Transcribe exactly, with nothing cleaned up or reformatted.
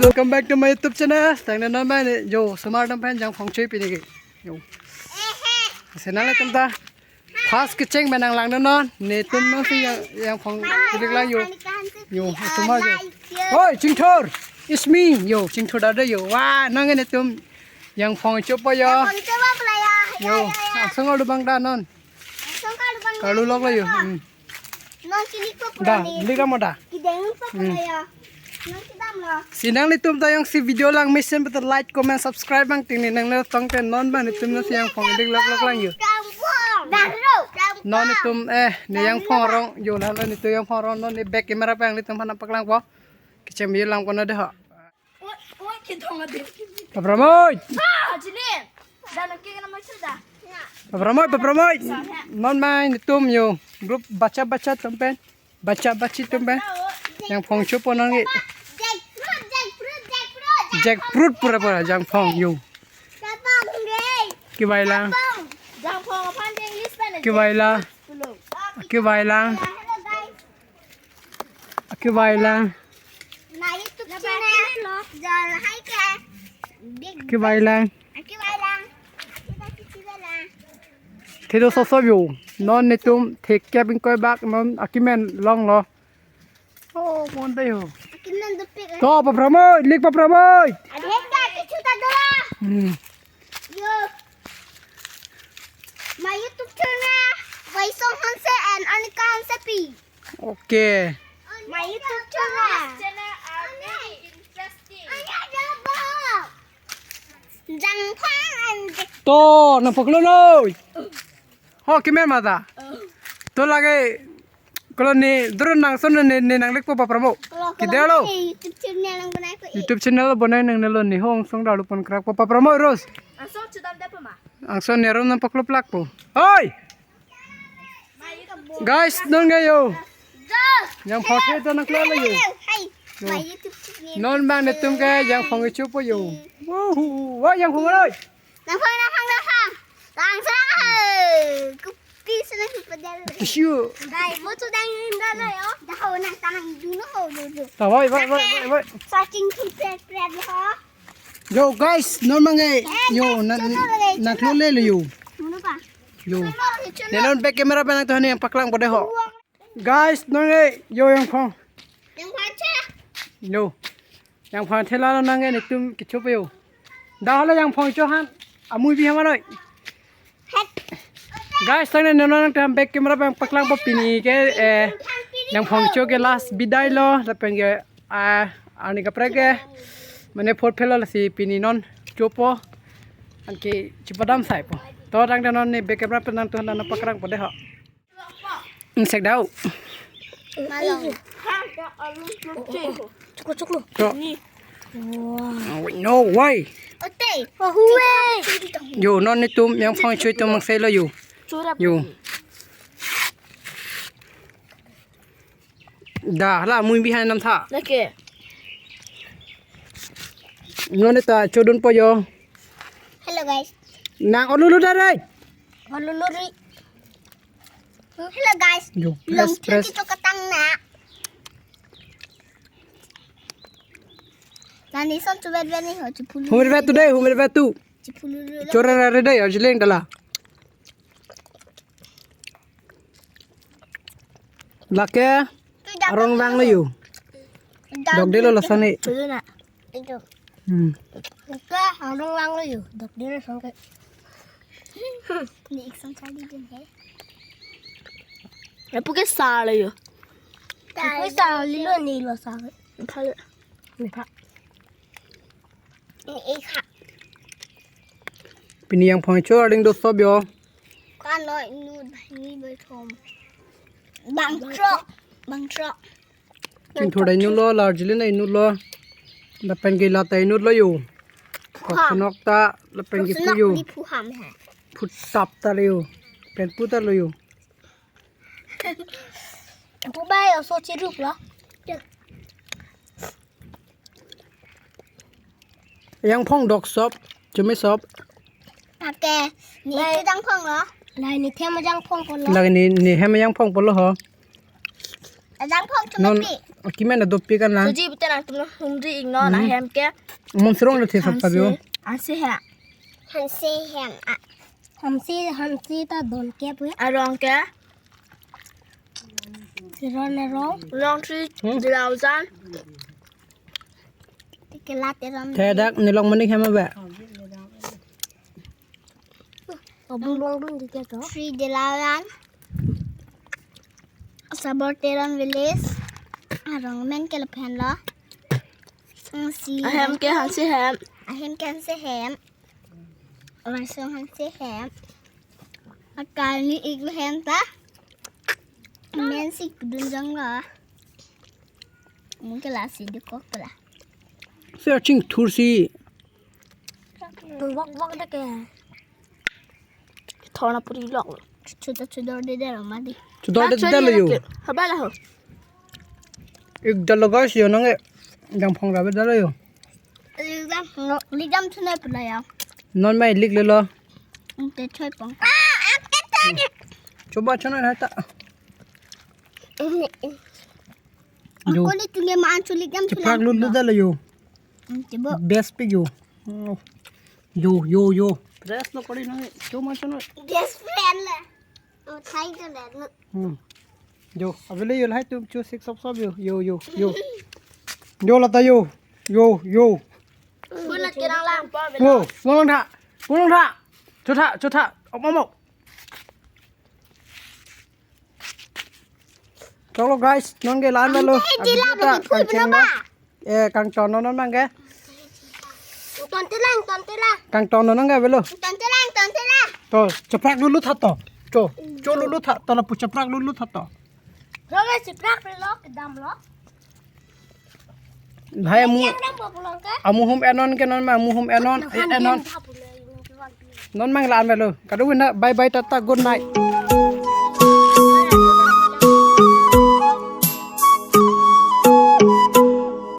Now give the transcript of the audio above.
Welcome back to my YouTube channel. Tangte non mai ne yo osomar atum aphan jangphong chui pini ke. Yo. Lasi nanglitum ta first kecheng pen nanglang non. Netum non si jang, jangphong kilik lang yo. Yo, osomar yo. Oi, Chingthur. It's me. Yo, Chingthur dada yo. Wah, nang netum jangphong chopo yo. Yo, angsong alu bang da non. Karlu lok lo yo. Hmm. Non kilik po pura. Da, ni. Kilik ra mo da. Kideng po pura ya. Non kidam lo. Lasi nanglitum ta jongsi video lang mesen betul like, comment, subscribe bang ting ni nang ne tong pen non bang netum non si jangphong kilik lok lok lang yo. Jangphong. Jangphong. Non netum eh ne jangphong arong yo la la netum jangphong arong non ne back camera pen netum aphan nangpaklangpo. Kecheng video lang po na de ho. Oi, oi, kidong ade. Papa Ramoi. Ah, jini. Dan oke kena macam dah. Papa Ramoi, Papa Ramoi. Non mai netum yo. Group bacha bacha atum pen. Bacha bachi atum pen. Jangphong chopo nang ke. Jackfruit, jackfruit, jackfruit. Jackfruit pura pura jangphong yo. Jangphong deh. Kevai lang. Jangphong. Jangphong aphan English pen. Kevai lang. Belum. Kevai lang. Hello guys. Kevai lang. Na YouTube channel. Jal hai ke. Big. Kevai lang. Kevai lang. Kita kevai lang. Thedo sosop yo. Non netum thek kep ingkoi bak non akimen long lo. Oh, mon ta yo. Akimen dopik. To, Papa Ramoi, lik Papa Ramoi. Adhe ka kichu ta dola. Hmm. Yo. My YouTube channel, Waisong Hanse and Anika Hansepi. Okay. My YouTube channel. Jangphong and to, nang poklo noi. Ho, kimen mata. To lake, kalau ni, dulu nang son ni, ni nang lik po Papa Ramoi. Kidelo. YouTube channel nang bonai ko. YouTube channel bonai nangne lo ni hong song dalu pon krak po Papa Ramoi Rose. Angsong chudam da po ma. Angsong ni arum nang poklo plak po. Oi! Guys, non ke yo. Jangphong chui to nang klalo yo. Hai. Yo. My YouTube channel. Non bang netum ke jangphong chopo yo. Wuhu. Wah, jangphong oi. Jangphong, jangphong, jangphong. Langsung. Kopi senang padal. Tissue. Guys, mo tu dang inda na yo. Dah ho nang tanang dulu ho dulu. Ta, woi, woi, woi, woi, woi. Searching to pret pret ho. Yo guys, non mang eh. Yo, na na klole le yo. Mano pa? Yo. Ne non back camera pen nangtuhan nangpaklangpo de ho. Guys, non eh, yo jangphong. Jangphong cha. Yo. Jangphong thela lo nang eh netum kichopo yo. Dah hala jangphong cho han. Amui bi hamanoi. Guys, tangte non nangtuhan back camera pen paklangpo pini ke, eh, jangphong cho ke last bidai lo, lapen ke, ah, arni kaprek ke, mane fourth phelo lasi pini non chopo, anke chipadam saipo. To tangte non ne back camera pen nangtuhan nangpaklangpo de ho. Insek dau. Malong. Chuklo, chuklo. To. Ni. Wow. Oh, no, why? Ote. Oh, huwe. Yo, non netum jangphong chui atum mang selo yo. Churap. Yo. Dah hala mui behind nam tha. Lake. Non ta chodun po yo. Hello guys. Nang olulu da re. Olulu ri. Hello guys. Yo, press, press. Long thir kito katang na. Nani son chuber ber ni ho, chupulu. Humir vet tu dei, humir vet tu. Chupulu. Chora ra re dei, arjileng dala. Lake arong vang lo yo. Dok delo lason ni. Chulu na. Itu. Hmm. Ka arong vang lo yo. Dok delo lason ke. Ni ik son chali din he. Apu ke sa lo yo. Apu ke sa li lo ni lo sa. Ni pha. Ni ik ha. Pini jangphong cho arleng do sop yo. Kanoi inut bhai ni bai thom. Bang throk, bang throk. Chingthur dai inut lo, Larjilin dai inut lo. Lapen ke la ta inut lo yo. Phuham. Koksunok ta, lapen ke phu yo. Koksunok ni phuham he. Phutap ta lo yo. Pen pu ta lo yo. Pu bai oso chirup lo. Jangphong dok sop, chumi sop. Ake, ni lai itu jangphong lo. Lai ni them jangphong po lo. Lai ni, ni hem jangphong po lo ho. Jangphong chumi non pi. Akimen adopi kan lang. Soji bete nangtum humri iknon. Hmm. Ahem ke. Mon serong le thesap tabi o. Hanse, hanse he. Hanse he. A, hanse, hanse ta don ke pu. Arong ke. Teron arong. Long tri. Hmm. Dilaujan. Tikelat teron. Thedak nelong manik hema ba. Obung bong dun dike to. Sri Delaran. Sabor Teron Village. Arong men ke lapen lo. Hanse. Ahem ke hanse hem. Ahem ke hanse hem. Langsung hanse hem. Akalni ik hem ta. Men si dun jong lo. Mungkin la si dukok pula. Searching thursi. Wak wak deke. Thorna puri lok. Chuta chudor de dero madi. Chudor de delo yo. Habala ho. Ik delo guys yo nang e. Dang phong rabe delo yo. Ligam no, ligam chuna pula ya. Non mai lik lelo. Inte choi pong. Ah, ak ta. Choba chuna hata. Yo. Ako ni tunge maan chulik jam. Cheprak chulang. Lulu dalo yo. Hmm, tibo. Best pe yo. Yo, yo, yo. Best lo kori na. Yo, mas na. Best friend la. Oh, thank you, Dad. Hmm. Yo, avelo yo, lahai tum chu sik sop sop yo, yo, yo, yo. Yo, lata yo. Yo, yo. Pula kirang lang. Wo, pulang tha. Pulang tha. Chotha, chotha. Op, op, op. Choklo guys, non ke lan lo. Ante jila bagi pui bena ba. Eh, kangton non non mang ke. Tonte lang, tonte lang. Kangton non ke avelo. Tonte lang, tonte lang. To, cheprak lulu tha to. To, cho lulu tha to, lapu cheprak lulu tha to. Lo ke cheprak lo kedam lo. Hai amu, yang dam bo pulang ke? Amu hum enon ke non ma, amu hum enon, eh, enon. Non mang lan avelo. Kadu na, bye bye, tata, good night.